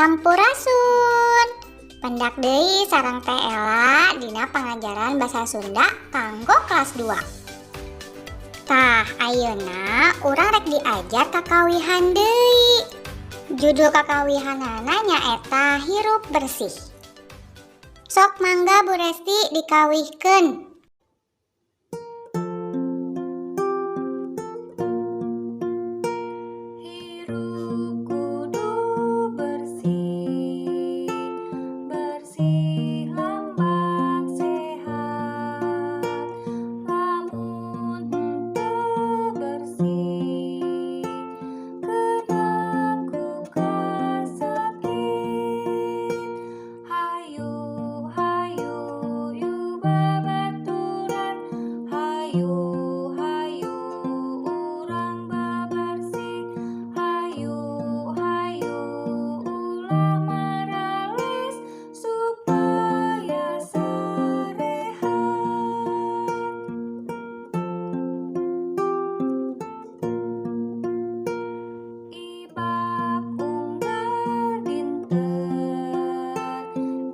Sampurasun. Pendak deui sareng Teh Ela dina pangajaran basa Sunda kanggo kelas 2. Tah, ayeuna urang rek diajar kakawihan deui. Judul kakawihanana nyaeta Hirup Bersih. Sok mangga, Bu Resti, dikawihkeun. Hirup kudu bersih, bersih lambang sehat. Lamun henteu bersih, kena ku kasakit. Hayu hayu yuk babaturan, hayu hayu urang babersih. Hayu hayu ulah marales supaya sarehat. Ibak unggal dinten,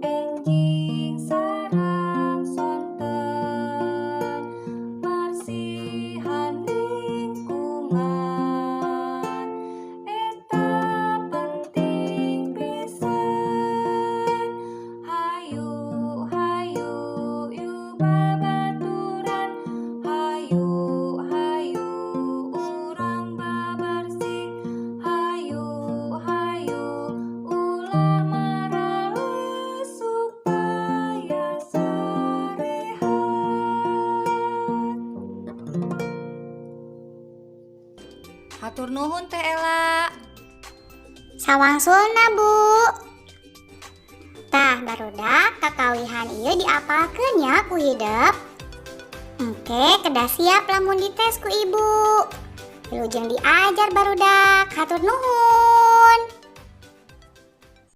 enjing sareng sonten, mersihan lingkungan eta penting pisan. Hayu hayu yuk babaturan, hayu hayu urang babersih. Hayu hayu ulah marales supaya sarehat. Hatur nuhun, Teh Ela. Sawangsulna, Bu. Tah, barudak, kakawihan ieu diapalkeun nya ku hidep. Engke kedah siap lamun dites ku ibu. Wilujeng diajar, barudak, hatur nuhun.